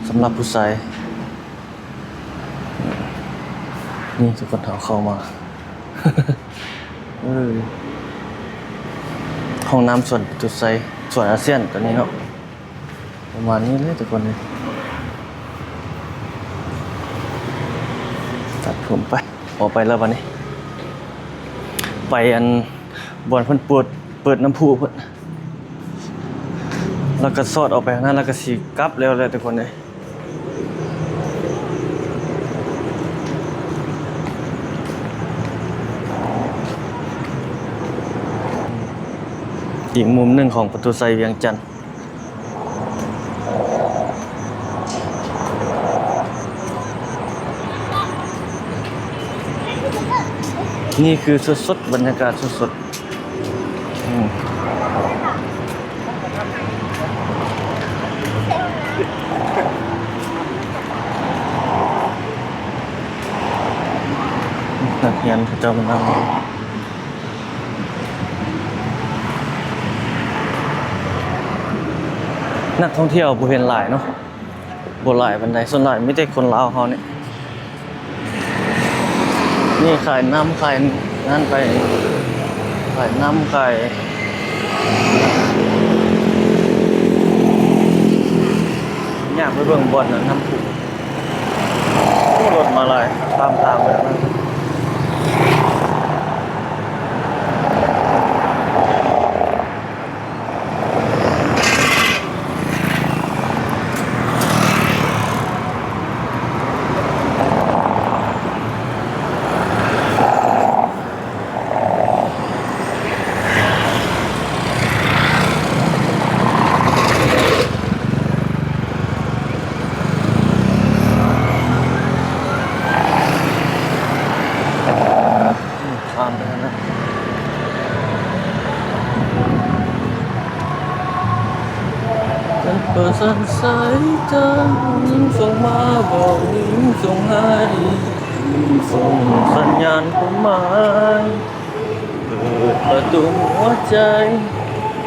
ສຳລັບຜູ້ຊາຍ. ນີ້ທຸກຄົນ ເຮົາເຂົ້າມາ ເອີ ຫ້ອງນ້ຳສວນປະຕູໄຊ ສວນອາຊຽນໂຕນີ້ເນາະ. ປະມານນີ້ເລີຍທຸກຄົນເອີຍ. ຕັດຜົມໄປ ອອກໄປແລ້ວບັດນີ້ ໄປອັນບ່ອນເພິ່ນເປີດ ເປີດນ້ຳພຸພຸ້ນ ແລ້ວກໍສອດອອກໄປທາງນັ້ນ ແລ້ວກໍຊິກັບແລ້ວແຫຼະທຸກຄົນເອີຍ. ອີກມຸມໜຶ່ງຂອງປະຕູໄຊວຽງຈັນ. ນີ້ຄືສົດໆ ບັນຍາກາດສົດໆ ອືມ ນັກຮຽນເຂົາເຈົ້າມານັ່ງ. ນັກທ່ອງທ່ຽວບໍ່ເຫັນຫຼາຍເນາະ ບໍ່ຫຼາຍປານໃດ ສ່ວນຫຼາຍມີແຕ່ຄົນລາວເຮົານີ້. ນີ້ຂາຍນ້ຳ ຂາຍນັ້ນໄປ ຂາຍນ້ຳ ຂາຍ ຢາກໄປເບິ່ງບ່ອນນັ້ນນຳ. ໂອ້ ລົດມາຫຼາຍ ຕາມທາງເລີຍ. ຂ້າມໄປຫັ້ນນະ. ຈັນເປີດສາຍຕາ ຍິງສົ່ງມາບອກ ຍິງສົ່ງໃຫ້ ຍິງສົ່ງສັນຍານຄວາມໝາຍ ເປີດປະຕູຫົວໃຈ.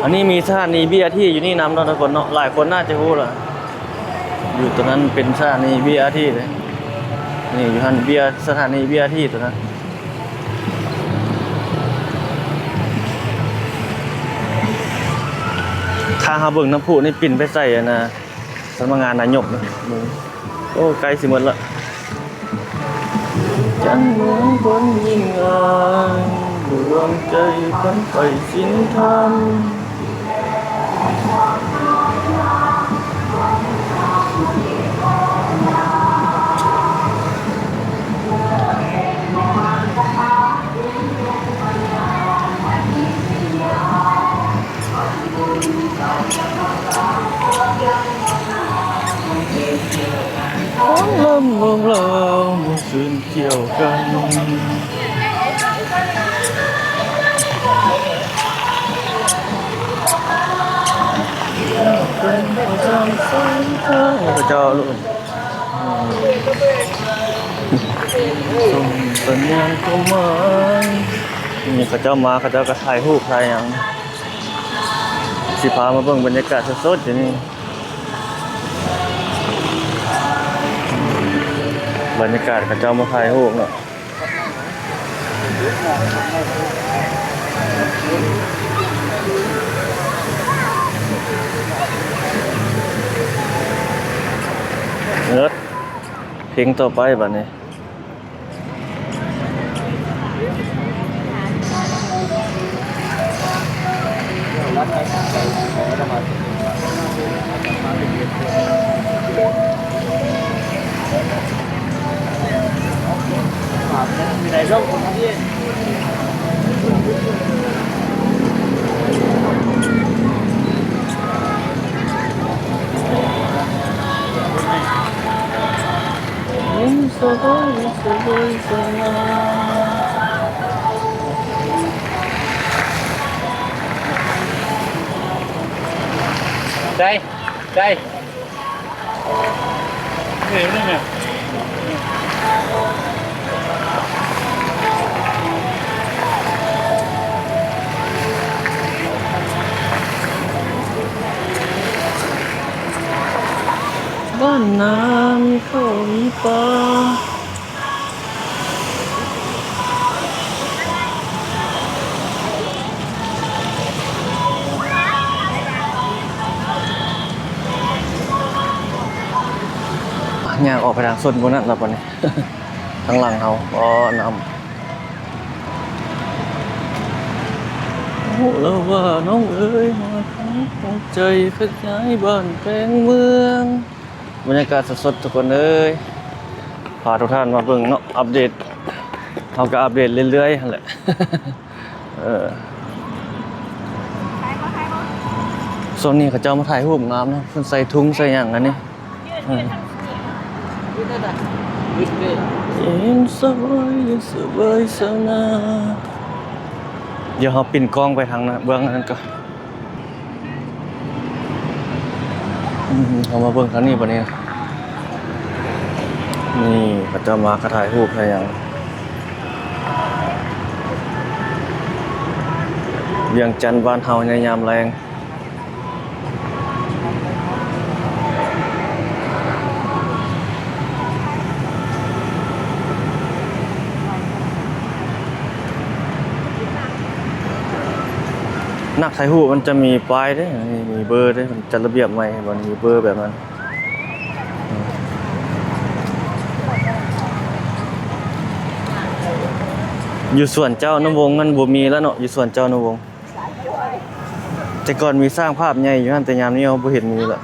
ອັນນີ້ມີສະຖານີບີອາທີຢູ່ນີ້ນຳເນາະທຸກຄົນເນາະ ຫຼາຍຄົນໜ້າຈະຮູ້ລະ. ຢູ່ຕົງນັ້ນເປັນສະຖານີບີອາທີເດ້. ນີ້ຢູ່ຫັ້ນເບຍ ສະຖານີບີອາທີຕົງນັ້ນ. ຖ້າເຮົາເບິ່ງນ້ຳພຸນີ້ປິ່ນໄປໃສ່ອັນນ່າ ສຳນັກງານນາຍົກນີ້ ເບິ່ງ ໂອ້ ໃກ້ຊິໝົດລະ. ຈັນເມືອງຄົນຍິ່ງໃຫຍ່ ດວງໃຈຝັນໃຝ່ສິນທຳ. ຂອງລຳວງລາວມາຊືນກ່ຽວກັນ. ເປັນປະຈຳສັນທາງພະເຈົ້າລຸ້ນ ສົ່ງສັນຍານຄວາມໝາຍ. ນີ້ເຂົາເຈົ້າມາ ເຂົາເຈົ້າກໍຖ່າຍຮູບຖ່າຍຫຍັງ. ຊິພາມາເບິ່ງບັນຍາກາດສົດໆຢູ່ນີ້. ບັນຍາກາດເຂົາເຈົ້າມາຖ່າຍຮູບເນາະ. ເລີດ ເພງຕໍ່ໄປບາດນີ້. ໃສ່ ໃສ່ ນີ້ ນີ້ ນີ້. ບ້ານນາມີເຂົ້າມີປາ. ຍ່າງອອກໄປທາງສົນພຸ້ນນະ ລະບາດນີ້ ທາງຫຼັງເຮົາ ອໍ ນ້ຳ. ຮູ້ແລ້ວວ່ານ້ອງເອີຍ ມາທັງຫົວໃຈ ຂະຫຍາຍບ້ານແປງເມືອງ. ບັນຍາກາດສົດໆ ທຸກຄົນເອີຍ ພາທຸກທ່ານມາເບິ່ງເນາະ ອັບເດດ ເຮົາກໍອັບເດດເລື້ອຍໆ ຫັ້ນແຫຼະ. ເອີ ຊ່ວງນີ້ເຂົາເຈົ້າມາຖ່າຍຮູບງາມເນາະ ເພິ່ນໃສ່ທຸງໃສ່ຫຍັງອັນນີ້. ເອີ ເຢັນສະບາຍ ເຢັນສະບາຍຊາວນາ. ດຽວເຮົາປິ່ນກ້ອງໄປທາງເບື້ອງນັ້ນກ່ອນ. ອືມ ເຮົາມາເບິ່ງທາງນີ້ບາດນີ້. ນີ້ເຂົາເຈົ້າມາກະຖ່າຍຮູບຖ່າຍຫຍັງ. ວຽງຈັນບ້ານເຮົາໃນຍາມແລງ. ນັກຖ່າຍຮູບມັນຈະມີປ້າຍເດ້ ມີເບີເດ້ ມັນຈັດລະບຽບໃໝ່ ມັນມີເບີແບບນັ້ນ. ຢູ່ສວນເຈົ້ານຳວົງນັ້ນບໍ່ມີແລ້ວເນາະ ຢູ່ສວນເຈົ້ານຳວົງ. ແຕ່ກ່ອນມີສ້າງພາບໃຫຍ່ຢູ່ຫັ້ນ ແຕ່ຍາມນີ້ເຮົາບໍ່ເຫັນມີລະ.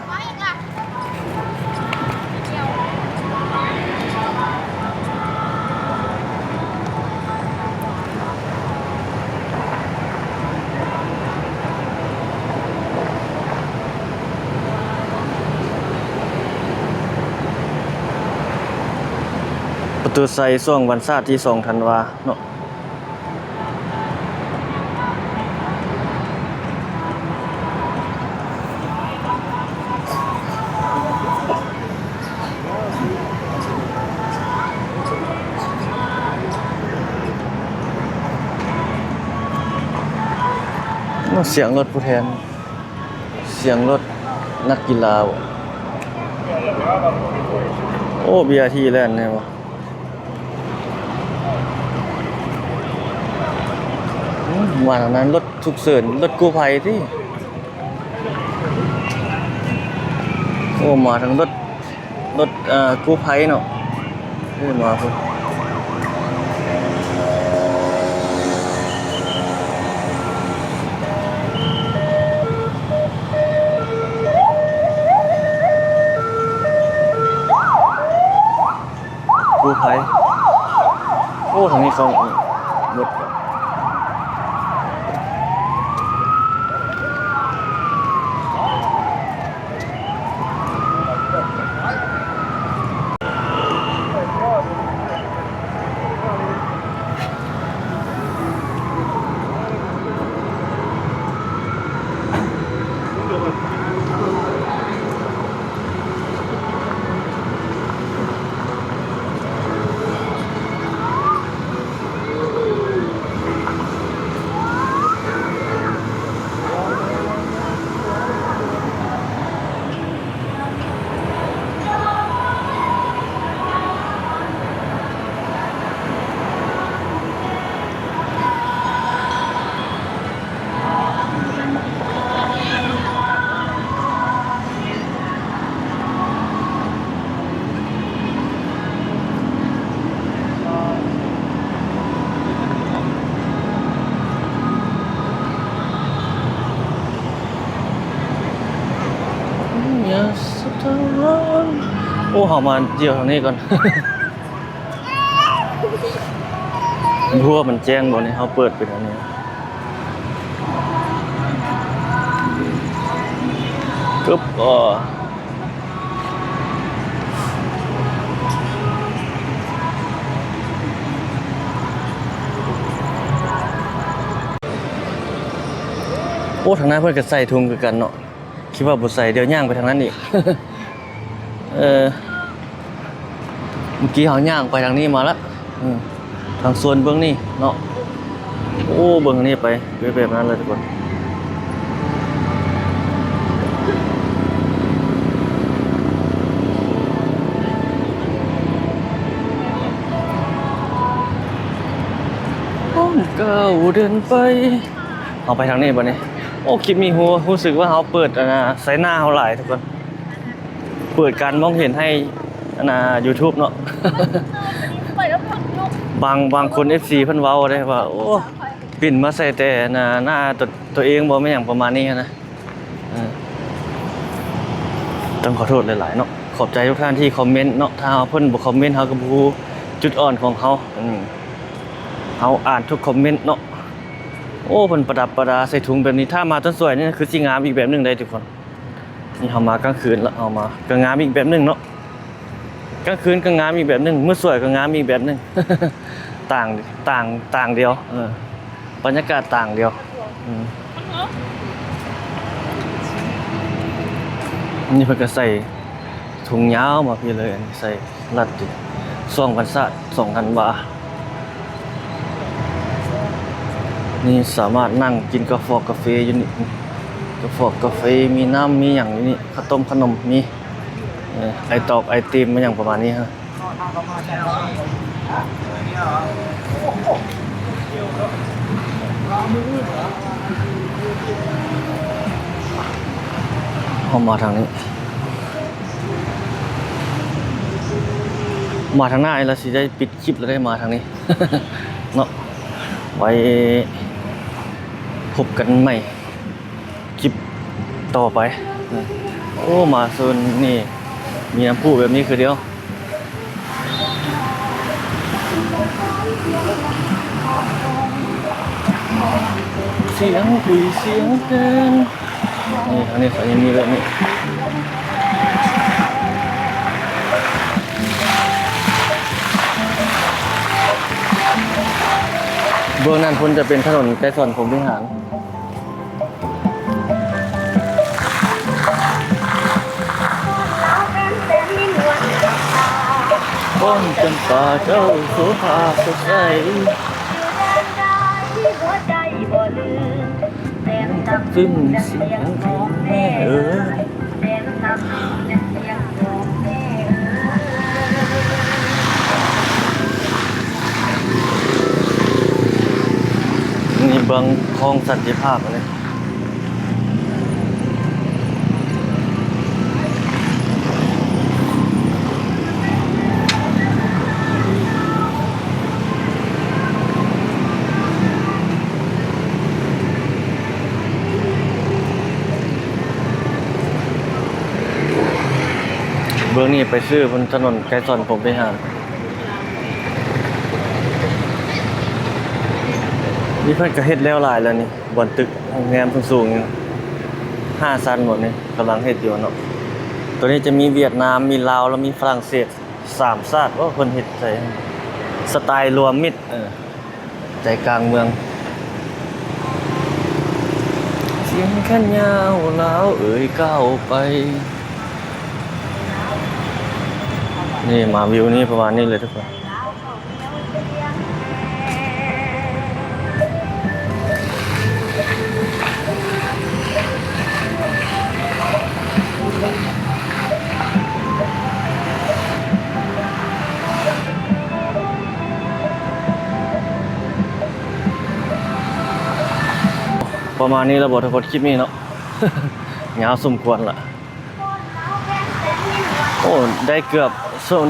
ປະຕູໄຊ ຊ່ວງວັນຊາດທີສອງທັນວາເນາະ. ໂອ້ ສຽງລົດຜູ້ແທນ ສຽງລົດນັກກິລາບໍ? ໂອ້ ບີອາທີແລ່ນແນ່ບໍ? ອືມ ມາທາງນັ້ນ ລົດສຸກເສີນ ລົດກູ້ໄພຕິ. ໂອ້ ມາທາງລົດ ລົດ ເອີ ກູ້ໄພເນາະ ເອີ ມາພຸ້ນ ກູ້ໄພ. ໂອ້ ທາງນີ້ເຂົາເບິດ. ໂອ້ ເຮົາມາດຽວທາງນີ້ກ່ອນ. ບໍ່ຮູ້ວ່າມັນແຈ້ງບໍ່ນີ້ ເຮົາເປີດເປັນອັນນີ້ ກຶບ ອໍ ໂອ້ ທາງໜ້າເພິ່ນກໍໃສ່ຖົງຄືກັນເນາະ. ຄິດວ່າບໍ່ໃສ່ ດຽວຍ່າງໄປທາງນັ້ນອີກ. ເອີ ເມື່ອກີ້ເຮົາຍ່າງໄປທາງນີ້ມາລະ ເອີ ທາງໂຊນເບື້ອງນີ້ເນາະ. ໂອ້ ເບິ່ງທາງນີ້ໄປ ເປັນແບບນັ້ນເລີຍທຸກຄົນ. ເຮົາໄປທາງນີ້ບັດນີ້. ໂອ້ ຄລິບນີ້ຮູ້ ຮູ້ສຶກວ່າເຮົາເປີດ ອັນນ່າ ໃສ່ໜ້າເຮົາຫຼາຍທຸກຄົນ. ເປີດການມອງເຫັນໃຫ້ ອັນນ່າ ຢູທູບເນາະ. ບາງ ບາງຄົນ ເອັຟຊີ ເພິ່ນເວົ້າເດ້ວ່າ ໂອ້ ປິ່ນມາໃສ່ແຕ່ ອັນນ່າ ໜ້າຕົວ ຕົວເອງບໍ່ ແມ່ນຫຍັງປະມານນີ້ນະ. ເອີ ຕ້ອງຂໍໂທດຫຼາຍໆເນາະ. ຂອບໃຈທຸກທ່ານທີ່ຄອມເມັນເນາະ. ຖ້າເຮົາ ເພິ່ນບໍ່ຄອມເມັນ ເຮົາກໍບໍ່ຮູ້ຈຸດອ່ອນຂອງເຮົາ. ອືມ ເຮົາອ່ານທຸກຄອມເມັນເນາະ. ໂອ້ ເພິ່ນປະດັບປະດາໃສ່ຖົງແບບນີ້ ຖ້າມາຕອນສວຍນີ້ຄືຊິງາມອີກແບບໜຶ່ງໄດ໋ທຸກຄົນ. ນີ້ເຮົາມາກາງຄືນລະ ເຮົາມາກໍງາມອີກແບບໜຶ່ງເນາະ. ກາງຄືນກໍງາມອີກແບບໜຶ່ງ ມື້ສວຍກໍງາມອີກແບບໜຶ່ງ. ຕ່າງ ຕ່າງ ຕ່າງດຽວ ເອີ ບັນຍາກາດຕ່າງດຽວ. ອືມ ນີ້ເພິ່ນກໍໃສ່ຖົງຍາວມາພີ້ເລີຍ ອັນນີ້ໃສ່ ລັດຢູ່ ຊ່ວງວັນຊາດ ສອງທັນວາ. ນີ້ສາມາດນັ່ງກິນກາຟອກກາເຟຢູ່ນີ້ ກາຟອກກາເຟ ມີນ້ຳມີຫຍັງຢູ່ນີ້ ເຂົ້າຕົ້ມຂະໜົມມີ ເອີ ໄອຕອກໄອຕິມ ອີຫຍັງປະມານນີ້ຫັ້ນ. ເຮົາມາທາງນີ້ ມາທາງໜ້ານີ້ລະຊິໄດ້ປິດຄລິບລະໄດ້ມາທາງນີ້ເນາະ. ໄວ້ພົບກັນໃໝ່ຄລິບຕໍ່ໄປ. ໂອ້ ມາໂຊນນີ້ມີນ້ຳພຸແບບນີ້ຄືດຽວ. ສຽງຫຸຍສຽງແກນ ນີ້ ທາງນີ້ເຂົາຍັງມີແບບນີ້. ເບື້ອງນັ້ນພຸ້ນຈະເປັນຖະໜົນໄກສອນພົມວິຫານ. ປ້ອງຈຳປາເຈົ້າໂສພາສົດໃສ ຕຶ້ງສຽງຂອງແມ່ເອີຍ. ນີ້ເບິ່ງຂອງສັນຕິພາບເລີຍ. ເບື້ອງນີ້ໄປຊື່ ເພິ່ນຖະໜົນໄກສອນພົມວິຫານ ນີ້ເພິ່ນກະເຮັດແລ້ວຫຼາຍແລ້ວນີ້ ບ່ອນຕຶກໂຮງແຮມສູງໆ ຫ້າຊັ້ນໝົດນີ້ ກຳລັງເຮັດຢູ່ເນາະ. ໂຕນີ້ຈະມີຫວຽດນາມ ມີລາວ ແລ້ວມີຝຣັ່ງເສດ ສາມຊາດ. ໂອ້ ເພິ່ນເຮັດໃສ່ສະໄຕລວມມິດ ເອີ ໃຈກາງເມືອງ ສຽງແຂນຍາວລາວເອີຍກ້າວໄປ. ນີ້ມາວິວນີ້ປະມານນີ້ເລີຍທຸກຄົນ. ປະມານນີ້ລະບໍທຸກຄົນ ຄລິບນີ້ເນາະ ຍາວສົມຄວນລະ. ໂອ້ ໄດ້ເກືອບ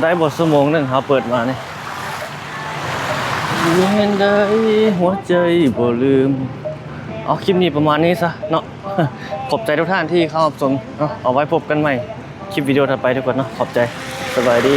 ໄດ້ບໍ່ຊົ່ວໂມງໜຶ່ງ ເຮົາເປີດມານີ້. ເຮັດໃດຫົວໃຈບໍ່ລືມ. ເອົາ ຄລິບນີ້ປະມານນີ້ຊະເນາະ. ຂອບໃຈທຸກທ່ານທີ່ເຂົ້າຮັບຊົມເນາະ. ເອົາໄວ້ພົບກັນໃໝ່ຄລິບວິດີໂອຖັດໄປທຸກຄົນເນາະ. ຂອບໃຈ. ສະບາຍດີ.